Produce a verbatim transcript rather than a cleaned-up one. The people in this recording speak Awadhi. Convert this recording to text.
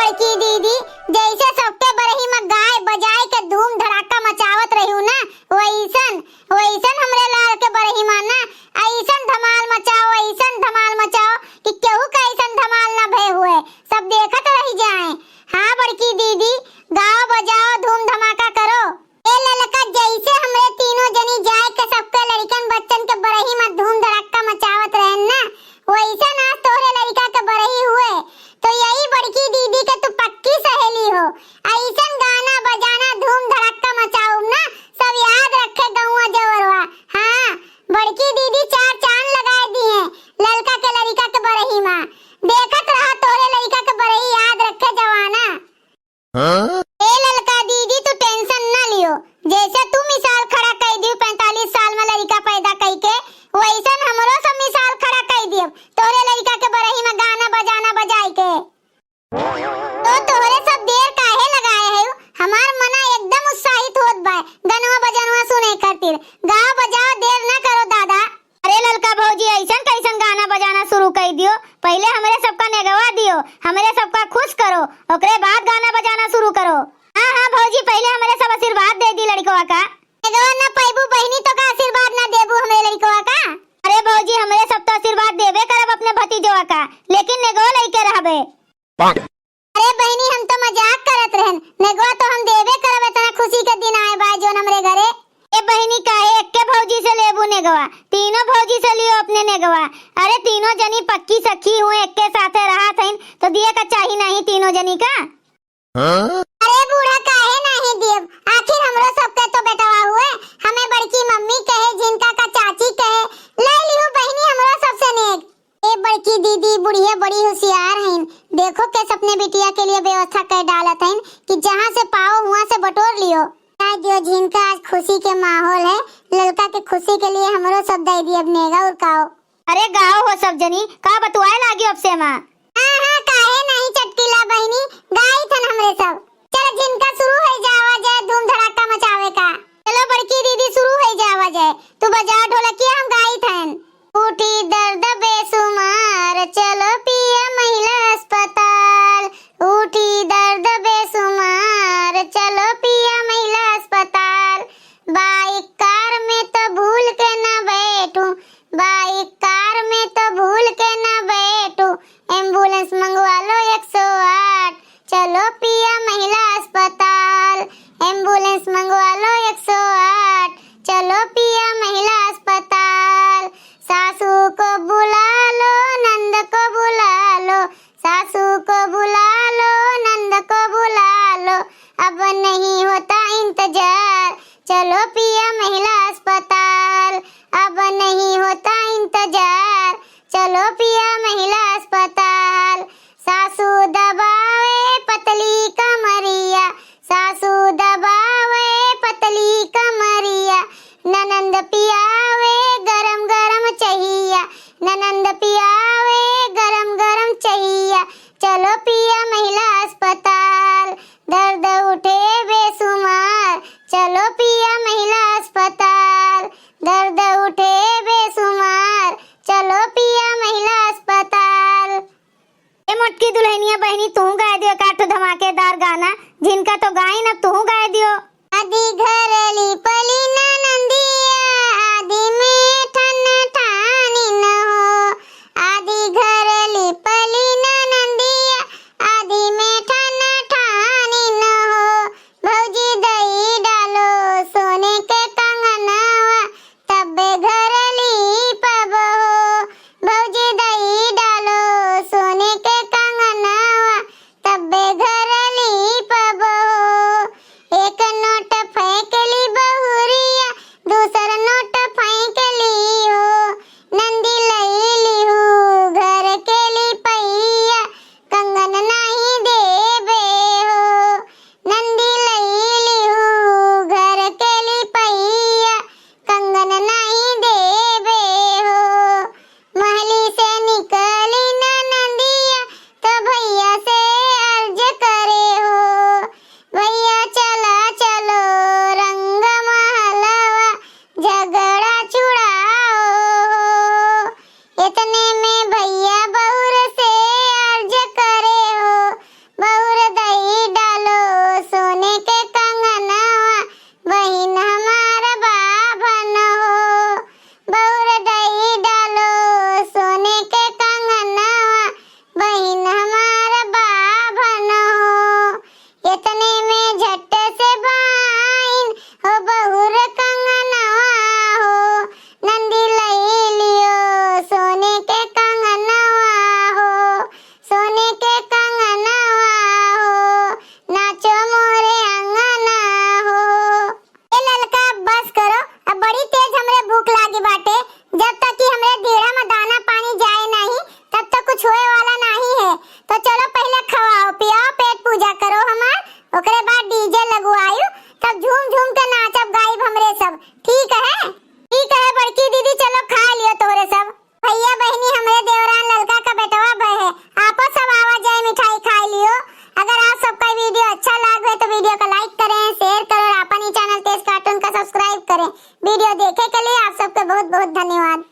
बड़की दीदी, जैसे सबके बरही मा गाय बजाए के धूम धड़ाका मचावत रहिउ ना, वैसन, वैसन हमरे लाल के बरही मा ना, ऐसन धमाल मचाओ, ऐसन धमाल मचाओ कि केहू का ऐसन धमाल ना भय हुए, सब देखत रह जाए। हाँ बड़की दीदी, गाओ बजाओ, धूम धमाका करो। ए ललका, जैसे हमरे तीनों जनी जाए के सबके लड़िकन बच्चन के बरही मा धूम धड़ाका मचावत रहेन ना, वैसन आज तोहरे लड़िका के बरही हुए, तो यही बड़की दीदी के तू पक्की सहेली हो। ऐसन गाना बजाना धूम धड़ाका मचाउब ना, सब याद रखे गौवा जवरवा। हाँ, बड़की दीदी चार चांद लगाए दिहे ललका के लड़िका के बरही मा। देखत रहा तोहरे लड़िका के बरही याद रखे जवाना। हाँ? ए ललका दीदी, तू tension ना लियो, जैसे तू मिसाल खड़ा कई दियो पैंतालीस साल मा लड़िका पैदा कई के, वैसन हमरो सब मिसाल खड़ा कई दियो तोरे लड़िका के बरही मा गाना बजाना बजाई के। तो तोहरे सब देर काहे लगाए है? हमार मना एकदम उत्साहित होत बा गनवा बजनवा सुने खातिर। गाओ बजाओ, देर ना करो दादा। अरे ललका भौजी, ऐसन कैसन गाना बजाना शुरू कई दियो? पहिले हमरे सबका नेगवा दियो, हमरे सबका खुश करो, ओकरे बाद गाना बजाना शुरू करो। हाँ, हाँ भौजी, पहिले हमरे सब आशीर्वाद दे दी लड़िकवा का। नेगवा ना पैबू बहिनी, तो का आशीर्वाद ना देबू हमरे लड़िकवा का? अरे भौजी, हमरे सब तो आशीर्वाद देबे करब अपने भतीजवा का, लेकिन नेगवा लइके रहबे। अरे बहिनी, हम तो मजाक करत रहन, नेगवा तो हम देबे करब, इतना खुशी के दिन आए बा जोन हमरे घरे। ए बहिनी, काहे एक्के भौजी से लेबू नेगवा, तीनों भौजी से लियो अपने नेगवा। अरे तीनों जनी पक्की सखी हुए, एक्के साथे रहत हइन, तो दिए का चाही नहीं तीनों जनी का? हाँ? अरे बूढ़ा, काहे नहीं दियब, आखिर हमरो सबके तो बेटवा हुए, हमें बड़की मम्मी कहे, झिनका का चाची कहे, ले लियो बहिनी हमरो सबसे नेग। ए बड़की दीदी, बुढ़िया बड़ी होशियार हईन, देखो के अपने बिटिया के लिए व्यवस्था कर डालत हईन कि जहाँ से पाओ हुआं से बटोर लियो। ना दियो झिनका, आज खुशी के माहौल है, ललका के खुशी के लिए हमरो सब दे दियब नेगा और काओ। अरे गाओ हो सब जनी, का बतुआए लागियो अब से माँ? हाँ, हाँ, काहे नहीं चटकीला बहिनी, गाई थन हमरे सब। चल झिनका शुरू हो जावा जाए धूम धड़ाका मचावे का। चलो बड़की दीदी शुरू हो जावा जाए, तू बजा ढोलकिया हम गाई थन। उठी दर्द बेसुमार, चलो पिया महिला अस्पताल। उठी दर्द बेसुमार, चलो पिया महिला अस्पताल। बाइक कार में तो भूल के ना बैठू, बाइक कार में तो भूल के ना बैठू। एम्बुलेंस मंगवा लो एक सौ आठ, चलो पिया महिला अस्पताल। एम्बुलेंस मंगवा लो एक सौ आठ, चलो पिया महिला अस्पताल। सासू को बुला लो, नंद को बुला लो, सासू को बुला लो, नंद को बुला लो, अब नहीं होता इंतजार, चलो पिया महिला अस्पताल। अब नहीं होता इंतजार, चलो पिया महिला अस्पताल। सासू दबावे पतली कमरिया, सासू दबावे पतली कमरिया, ननंद पियावे गरम गरम चहिया, ननंद पियावे गरम गरम चहिया, चलो पिया महिला अस्पताल। दर्द उठे बेसुमार, चलो पिया महिला अस्पताल। दर्द उठे बेसुमार, चलो पिया महिला अस्पताल। ए मोटकी दुल्हनिया बहिनी, तू गाए दियो एक आठ धमाकेदार गाना, झिनका तो गाइन, अब तू गाए दियो। आधी घर लिपली ननंदिया, आधी में ठन ठानी न हो। आधी घर लिपली ननंदिया, आधी में ठन ठानी न हो। भौजी दई डालो सोने के कंगनवा, तब्बे घर लीपब हो। भौजी दई डालो सोने के कंगनवा, तब्बे घर लीपब हो। एक नोट फेंक ली बहुरिया, वीडियो का लाइक करें, शेयर करें और आपन ई चैनल तेज कार्टून का सब्सक्राइब करें। वीडियो देखे के लिए आप सबके बहुत बहुत धन्यवाद।